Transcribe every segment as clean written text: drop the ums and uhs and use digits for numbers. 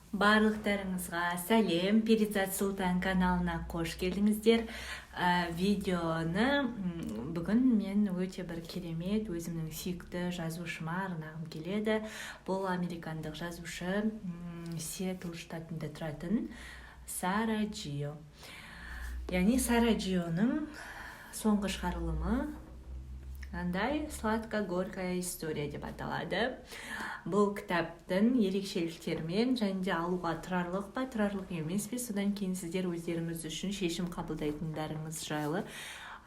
Барлықтарыңызға сәлем! Перизат Сұлтан каналына қош келдіңіздер. Видеоны бүгін мен өте бір керемет, өзімнің сүйікті жазушыма арнағым келеді. Бұл американдық жазушы, Сиэтл штатында тұратын Сара Джио. Яғни Сара Джионың соңғы шығарылымы мынандай, «Сладко-горькая история» деп аталады. Бұл кітаптың ерекшеліктерімен және де алуға тұрарлық па, тұрарлық емес пе, содан кейін сіздер өздеріңіз үшін шешім қабылдайтындарыңыз жайлы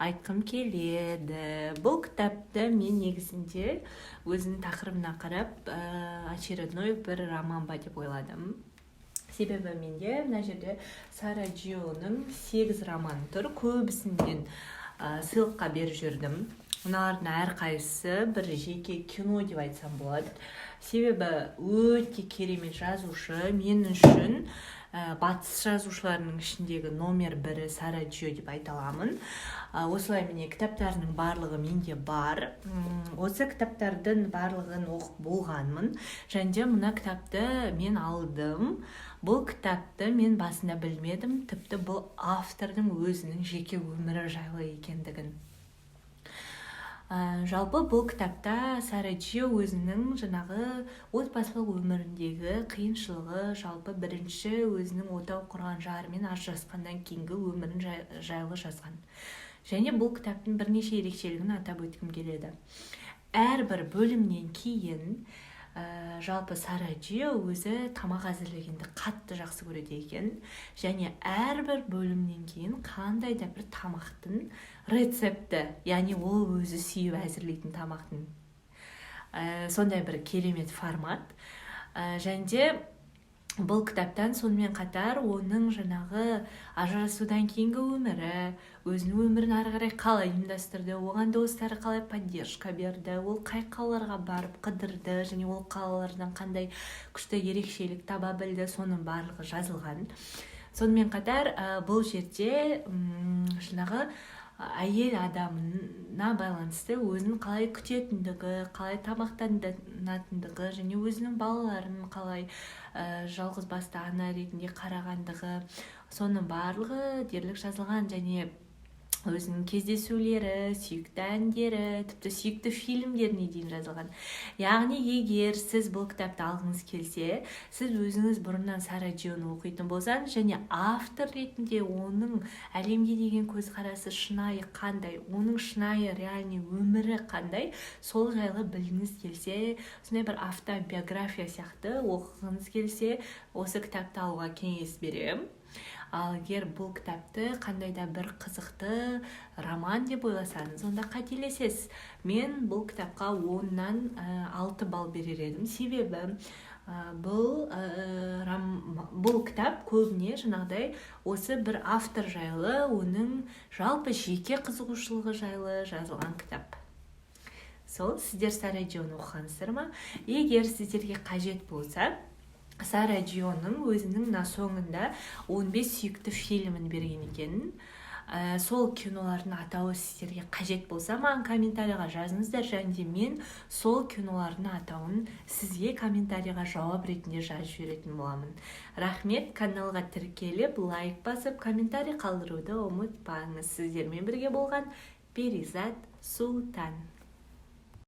айтқым келеді. Бұл кітапты мен негізінде өзінің тақырыбына қарап, очередной бір роман ба деп ойладым. Себебі менде мына жерде Сара Джионың сегіз романы тұр. Көбісін мен сыйлыққа беріп жүрдім. Мыналардың әрқайсысы бір жеке кино деп айтсам болады, себебі өте керемет жазушы. Мен үшін батыс жазушыларының ішіндегі номер бірі Сара Джио деп айта аламын. Осылай, міне, кітаптарының барлығы менде бар. Осы кітаптардың барлығын оқып болғанмын және де мына кітапты мен алдым. Бұл кітапты мен басында білмедім, тіпті бұл автордың өзінің жеке өмірі жайлы екендігін. Жалпы бұл кітапта Сара Джио өзінің жаңағы отбасылық өміріндегі қиыншылығы, жалпы бірінші өзінің отау құрған жарымен ажырасқаннан кейінгі өмірін жайлы жазған. Және бұл кітаптың бірнеше ерекшелігін атап өткім келеді. Әрбір бөлімнен кейін жалпы Сара Джио өзі тамақ әзірлегенді қатты жақсы көреді екен және әрбір бөлімнен кейін қандай да бір тамақтың рецепті, яғни ол өзі сүйіп әзірлейтін тамақтың, сондай бір керемет формат. Және де бұл кітаптан сонымен қатар оның жаңағы ажырасудан кейінгі өмірі, өзінің өмірін ары қарай қалай ұйымдастырды, оған достары қалай поддержка берді, ол қай қалаларға барып қыдырды және ол қалалардан қандай күшті ерекшелік таба білді, соның барлығы жазылған. Сонымен қатар бұл жерде жаңағы әйел адамына байланысты өзін қалай күтетіндігі, қалай тамақтанатындығы және өзінің балаларын қалай жалғыз басты ана ретінде қарағандығы, соның барлығы дерлік жазылған. Және өзінің кездесулері, сүйікті әндері, тіпті сүйікті фильмдеріне дейін жазылған. Яғни егер сіз бұл кітапты алғыңыз келсе, сіз өзіңіз бұрыннан Сара Джионы оқитын болсаңыз және автор ретінде оның әлемге деген көзқарасы шынайы қандай, оның шынайы реальный өмірі қандай, сол жайлы білгіңіз келсе, сондай бір автобиография сияқты оқығыңыз келсе, осы кітапты алуға кеңес беремін. Ал егер бұл кітапты қандай да бір қызықты роман деп ойласаңыз, онда қателесесіз. Мен бұл кітапқа 10-нан 6 балл берер едім, себебі бұл кітап көбіне жаңағыдай осы бір автор жайлы, оның жалпы жеке қызығушылығы жайлы жазылған кітап. Сол, сіздер Сара Джионы оқығансыздар ма? Егер сіздерге қажет болса, Сара Джионың өзінің мына соңында 15 сүйікті фильмін берген екен. Сол кинолардың атауы сіздерге қажет болса, маған комментарийға жазыңыздар және де мен сол кинолардың атауын сізге комментарийға жауап ретінде жазып жіберетін боламын. Рахмет! Каналға тіркеліп, лайк басып, комментарий қалдыруды ұмытпаңыз. Сіздермен бірге болған Перизат Сұлтан.